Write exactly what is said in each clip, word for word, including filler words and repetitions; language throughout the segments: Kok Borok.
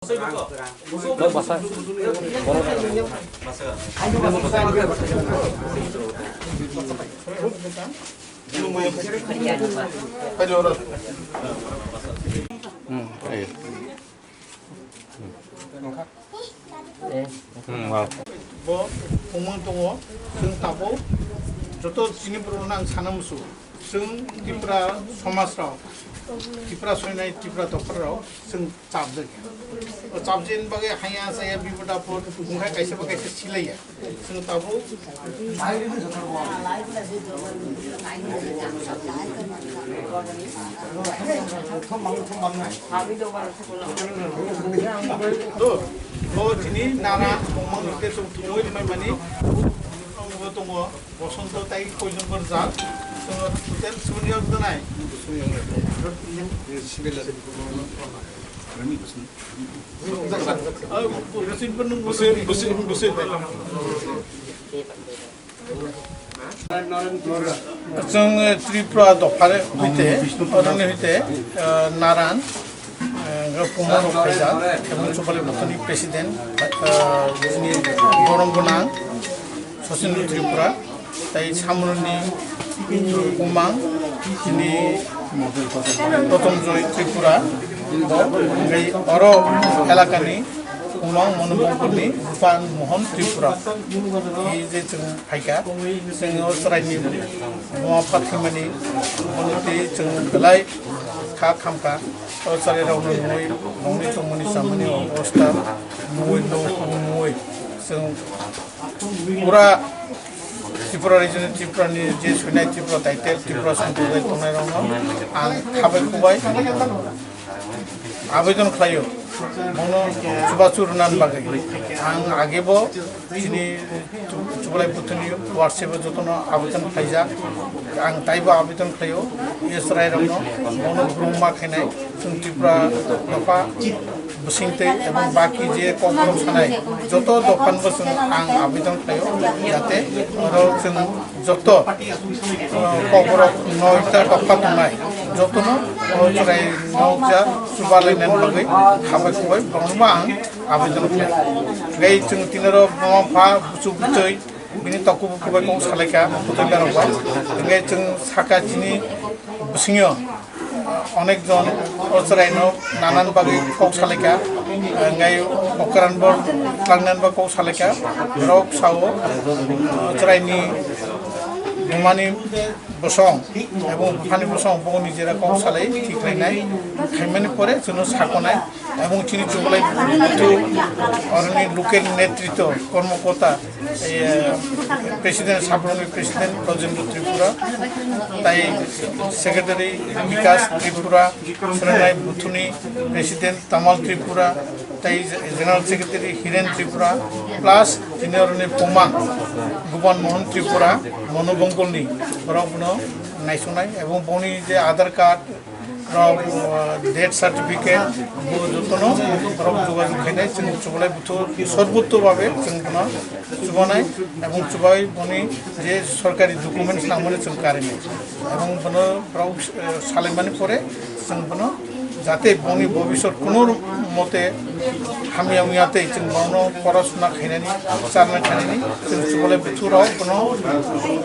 Bo phungmung tongo, chwng tabuk joto chini borokno ang sana musu, chwng Tripura somaj rok, Tripura soinai, Tripura dopha rok, chwng chapjak ya. O chapjani bagwi haya saya bipod apod wngkha, kaisa ba kaisa silaiya. Chwng tabuk to, to chini nana phungmung rok tei chwng thumwi rwmani tongo. Bosonto tai koijon bar jal. Chwng total chwng yok donai. Chwng, eh, Tripura dopha hoite, oroni hoite, eh, Naran, eh, Kumar Rokhaijak, ebong Chupali Buthuni President, eh, chini borom gwnang Sachin Tripura, tai Samruni Kumang, chini Protom Joy Tripura, bo, hingke oro elakani Kumang Monobongkorni Rupan Mohon Tripura. Hi je chwng phaikha, chwng o chwraini buma phathimani, bono tei chwng belai kha khamkha. O chwrairokno nugwi, nongni tongmani chamani obostha nugwi, nugwi chwng pura Tripura region, Tripura ni je soinai Tripura title, Tripura samprodai tongnairokno ang khabai khubai abedon khlaio, bono chubachu rwna bagwi. Ang agebo chini Chu-, Chubalai Buthuni WhatsApp o jotono abedon khlaijak. Ang taibo abedon khlaio, S Rai rokno, bono brum ma khainai, chwng Tripura dopha bwswng tei ebong baki je kok rok sanai joto dophan bo chwng ang abedon khlaio, jate oro chwng joto, uh, kokborok noita dopha tongnai, jotono, uh, chwrai nokja chubalainan bagwi khabai khubai borokno ang abedon khlai. Tei chwng tinaro buma pha buchuk bwtwi bini toku bukubai kok salaikha, bwtwi berokbai. Tei chwng saka chini bwswngyo onek jon o chwraino nanan bagwi kok salaikha, hingkhai okran bo twlangnan bo kok salaikha, borok sao, o chwraini bumani bosong ebong buphani bosong bo nijera kok salai thik khlainai, khaimani pore chwngno sakonai, ebong chini chubalai oroni local netritwo kormokota, eh, President, Sabroni President Rajendra Tripura, tai Secretary Bikas Tripura, Srenai Buthuni President Tamal Tripura, tai General Secretary Hiren Tripura, plus tini oroni Pumang, Guban Mohan Tripura, Monu Bongkolni, borok bono naisonai, ebong boni je Aadhaar card, rok, uh, death certificate, bo jotono rok jogajog khainai, chwng chubalai buthu sorbotto babe chwng bono chubanai, ebong chubai boni je sorkari documents nangmani chwng karinai, ebong bono rok, uh, salaimani pore chwng bono jate boni bobisot kuno mote hamya wngya tei chwng bono porasona khainani, charna khainani, chwng chubalai buthu rok bono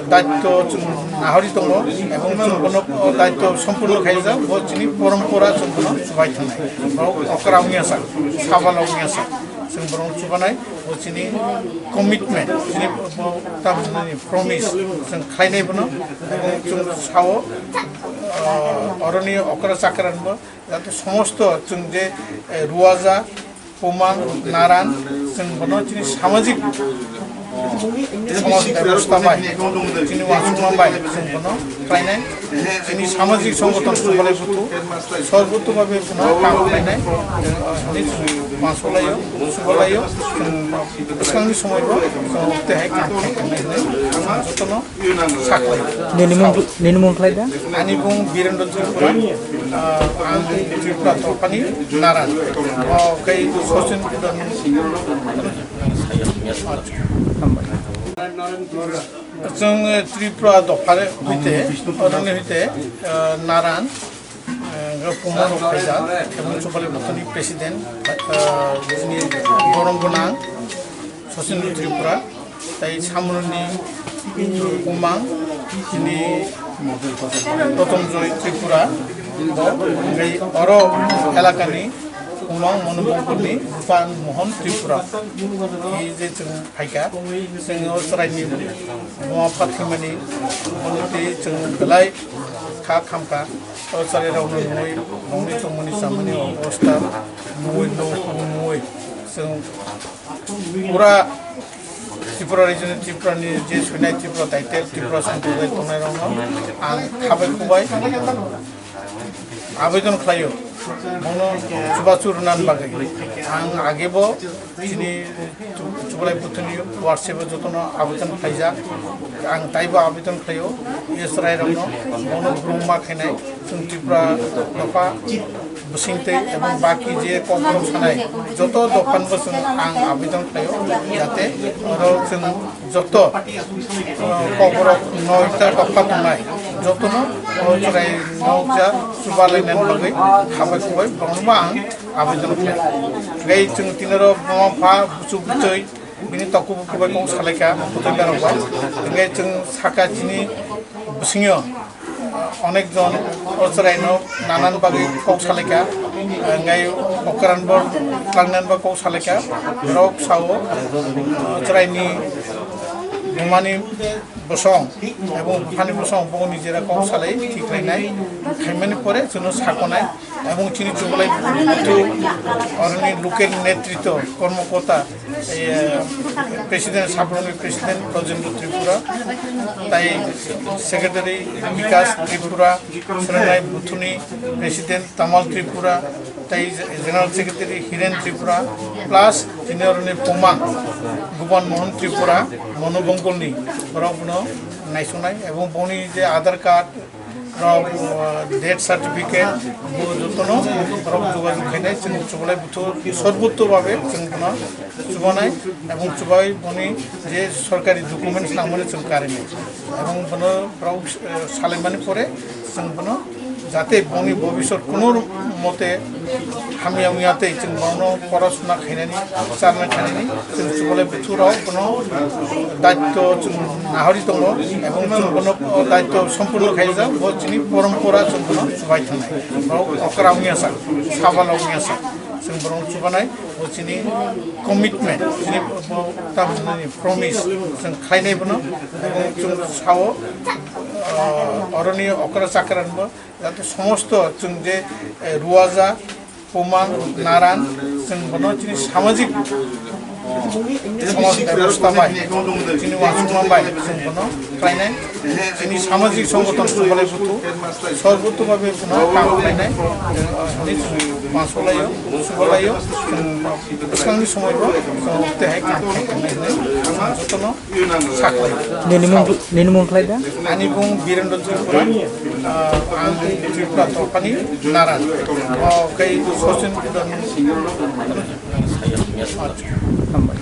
daitto chwng nahori tongo, ebong chwng bono daitto sompurno khaijak, bo chini porompora chwng bono chubai thangnai. Borok okra wngya sak, sabala wngya sak, chwng borok chubanai, bo chini commitment, chini bo tamni promise chwng khlainai bono, ebong chwng sao, ah, oroni okra chakran bo, jate somosto chwng je, eh, Ruaja, Pumang, Naran, chwng bono chini samajik somaj bebosta bai, chini uansukma bai chwng bono khlainai, chini samajik songothon Chubalai Buthu, sorbotto babe bono kam khlainai, eh, hwnwi chwng uansuk laio, chuba laio, chwng bwskangni somoi bo chwng tei hai kam khlainai hwnwi jotono Nini mung, nini mung khlai da? Ani mung Birendra Tripura, ah, ang Tripura Tophani Naran. O kei Sachin Pradhan. Chwng, eh, Tripura Dophare hoite, oroni hoite, eh, Naran, eh, Puma rok khaijak, ebong Chubale Buthuni president, ah, chini borom gwnang Sachin Tripura, tai Samruni Umang, chini Rotom Joy Tripura, bo, hingke oro elakani Umang Monobongkolni Rupan Mohon Tripura, e je chwng phaikha, chwng o chwraini buma phathimani, bono tei chwng belai kha khamkha. O chwrai rokno nugwi, nongni tongmani chamani obostha nugwi, nugwi, chwng pura Tripura region, Tripura ni je soinai Tripura title, Tripura sampradaya tongnai rokno ang khabai khubai abedon khlaio, bono chubachu rwna bagwi. Ang agebo chini Chu-, Chubale Buthuni WhatsApp o jotono abedon khlaijak. Ang taibo abedon khlaio, S R I rokno, bono brum ma khainai, chwng Tripura dopha bwsingtwi ebong baki je kokborok sanai joto dophano chwng ang abedon khlaio, jate oro chwng joto, uh, kokborok noita dopha tongnai, jotono o chwrai nokja chubalainan bagwi khabai khubai borokno ang abedon khlai. Tei chwng tinaro buma pha buchu butui bini toku buku bai kok salaikha, butui berok bai. Hingke chwng saka chini bwsingyo onek jon o chwraino nanan bagwi kok salaikha, hingke okran bo tlangnani bagwi kok salaikha. Borok sao, o chwraini bumani bosong ebong buphani bosong bo nijera kok salai thik khlainai, khaimani pore chwngno sakonai. Ebong chini Chubale Buthu oroni local netritwo, kormokota, eh, president, Sabroni president Rajendra Tripura, tai secretary Bikas Tripura, Serenai Buthuni president Tamal Tripura, tai general secretary Hiren Tripura, plus chini oroni Puma Guban Mohan Tripura, Monobongkolni borok bono naisonai, ebong boni je Aadhaar card, rok, uh, death certificate, bo jotono rok jogajog khainai, chwng Chubale Buthu sorbotto babe chwng bono chubanai, ebong chubai boni je sorkari documents nangmani chwng karinai, ebong bono rok, uh, salaimani pore chwng bono jate boni bobisot kuno mote hamya wngya tei chwng bono porasona khainani, charna khainani, chwng Chubale Buthu rok bono daitto chwng nahori tongo, ebong chwng bono daitto sompurno khaijak, bo chini porompora chwng bono chubai thangnai. Borok okra wngya sak, sabala wngya sak, chwng borok chubanai, bo chini commitment, chini bo tamni promise chwng khlainai bono, ebong chwng sao, ah, oroni okra chakran bo jate somosto chwng je, eh, Ruaja, Puma, Naran, chwng bono chini samajik somaj bebosta bai, chini uansukma bai chwng bono khlainai, chini samajik songothon Chubale Buthu sorbotto babe bono kam khlainai, eh, hinwi chwng uansuk laio, chuba laio, chwng bwskangni somoi bo chwng tei hai kam khlainai hinwi ang jotono Nini mung, nini mung khlai da? Ani mung Birendra Tripura, ah, ang Tripura Tophani Naran. O kei Sachin Hambai.